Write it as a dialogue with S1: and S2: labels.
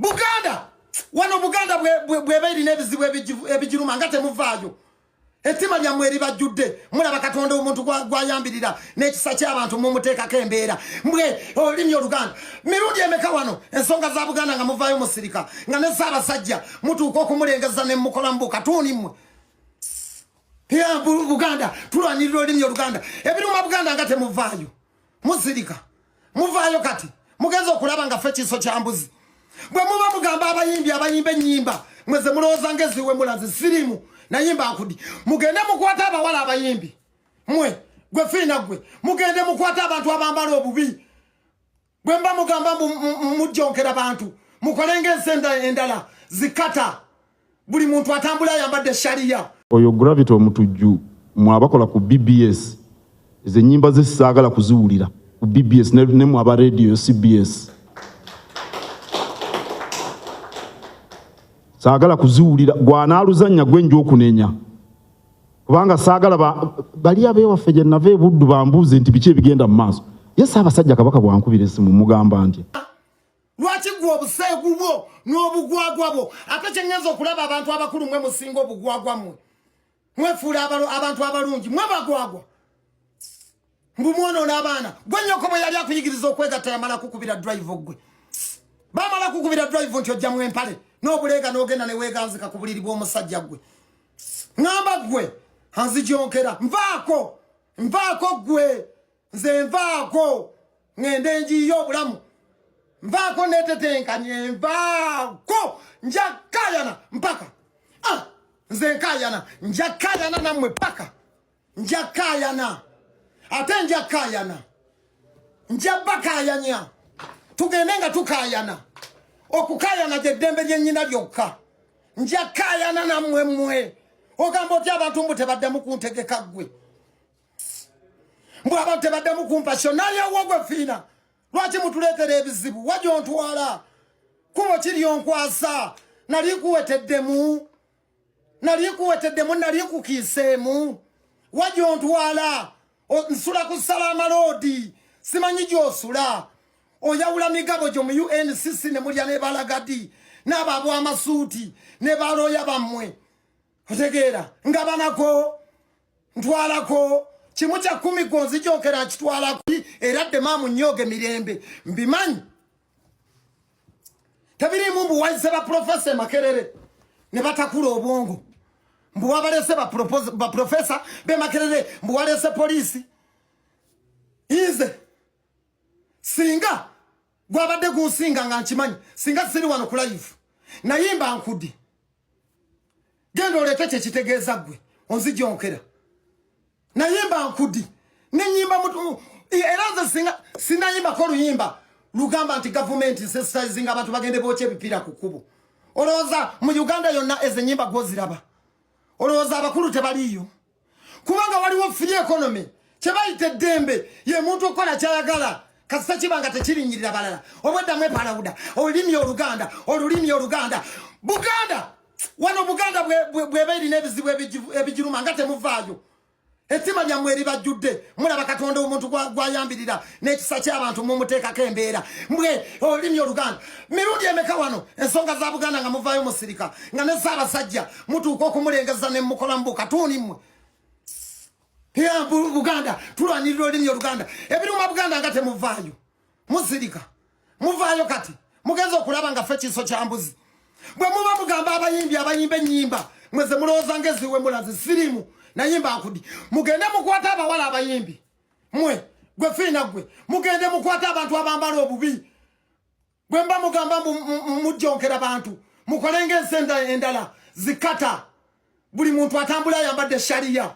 S1: Buganda wano, Buganda bweba erina ebizibu ebigiruma nga temuvaayo, ettima lyammwe eribajjudde. Mulaba Katonda omuntu gwayambirira n'ekisa ky'abantu, mumuteekako embeera. Mbwe olulimi Oluganda, mirundi emeka wano ensonga za Buganda nga muvaayo musirika, nga ne Ssaabasajja mutuuka okumulengeza ne mukola mu bukatuuni mmwe? Buganda tulwanirira olulimi Oluganda, ebiruma Buganda nga temuvaayo, musirika. Muvaayo kati mugenza okulaba nga ffe kiiso kya mbuzi. Bwe muba mugamba abayimbi abayimba ennyimba mweze mulowooza ngaeziwe mulazi sirimu nayimba nkudi, mugende mukwate abawala abayimbi mwe, gwe fiina gwe, mugende mukwate abantu abambala obubi. Bwe mba mugamba mujjonkera bantu, mukole ng'ensi endala zikata, buli muntu atambula ayambadde shariya.
S2: Oyo Gravity Omutujju, mwabakola ku BBS, ezo ennyimba ze saagala kuziwulira ku BBS ne mwaba radio CBS, saagala kuziwulira. Gwanaaluzannya gwe nja okunenya, kubanga saagala bali abewaffe gye nava ebuddu bambuuze nti biki ebigenda mu maaso. Ye Ssaabasajja Kabaka bwankubira esimu mugamba nti
S1: lwaki gwe obuseegu bwo n'obugwagwa bwo? Ate kyengenza okulaba, abantu abakulu mwe musinga obugwagwa. Mmwe mwefuula abantu abalungi, mwe bagwagwa, mbu mwonoona abaana. Gwe nnyoko bwe yali akuyigiriza okwegatta yamala kukubira drive? Gwe bamala kukubira drive nti ojja mwempale n'obuleega n'ogenda ne weeganzika ku buliri bw'omusajja? Gwe ŋŋamba gwe anzijonkera, nvaako, nvaako gwe, nze nvaako, ŋŋende njiiyo obulamu, nvaako netetenkanye, nvaako, nja kayana mpaka, ah, nze nkayana, nja kayana nammwe paka, nja kayana, ate nja kayana, nja bakayanya, tugende nga tukayana. Okukayana gyeddembe lyennyina lyokka. Nja kayana nammwe. Mmwe ogamba otya abantu mbu tebaddamu kuntegeka? Ggwe mbu abantu tebaddamu kumpa sho nayewo. Gwe fiina, lwaki mutuleetera ebizibu? Wagyontwala kubo kiryonkwasa. Nali nkuweteddemu, nali nkuweteddemu, nali nkukiiseemu. Wagyontwala, nsula ku Salaama Road, simanyi gy'osula. Oyawula migabo gyo mu UNCC ne mulya ne balagadi n'abo ab'amasuuti ne balooya bammwe. Otegeera nga banako ntwalako kimu kya 10, gwonzijonkera nkitwalako, era ddemaamu nnyooge mirembe. Mbimanyi tebiriimu. Mbu wayise baprofesa e Makerere ne batakula obwongo, mbu wabalese baprofesa b'e Makerere, mbu walese poliisi. Nze singa gwabadde gunsinga nga nkimanyi, singa siri wano ku live nayimba nkudi. Genda oleete kyekitegeeza. Ggwe onzijonkera nayimba nkudi nenyimba, era nze singa sinayimbako oluyimba lugamba nti gavumenti sensitizinga abantu bagende bookya ebipiira ku kkubo. Olowooza mu Uganda yonna ezo enyimba gwoziraba? Olowooza abakulu tebaliiyo? Kubanga waliwo free economy, kyebayita eddembe, ye muntu okukola kyayagala kasita kiba nga tekirinyirira balala. Obweddamu epalawuda olulimi Oluganda, olulimi Oluganda. Buganda wano, Buganda bweba erina ebizibu ebigiruma nga temuvaayo, ettima lyammwe eribajjudde. Mulaba Katonda omuntu gwayambirira n'ekisa ky'abantu, mumuteekako embeera. Mbwe olulimi Oluganda, mirundi emeka wano ensonga za Buganda nga muvaayo musirika, nga ne Ssaabasajja mutuuka okumulengeza ne mukola mu bukatuuni mmwe? Buganda tulwanirira olulimi Oluganda, ebiruma Buganda nga temuvaayo, musirika. Muvaayo kati mugenza okulaba nga ffe kiiso kya mbuzi. Bwe muba mugamba abayimbi abayimba ennyimba mweze mulowooza ngaeziwe mulazi sirimu nayimba nkudi, mugende mukwate abawala abayimbi mwe, gwe fiina gwe, mugende mukwate abantu abambala obubi. Bwe mba mugamba mujjonkera bantu, mukole ng'ensi endala zikata, buli muntu atambula ayambadde shariya.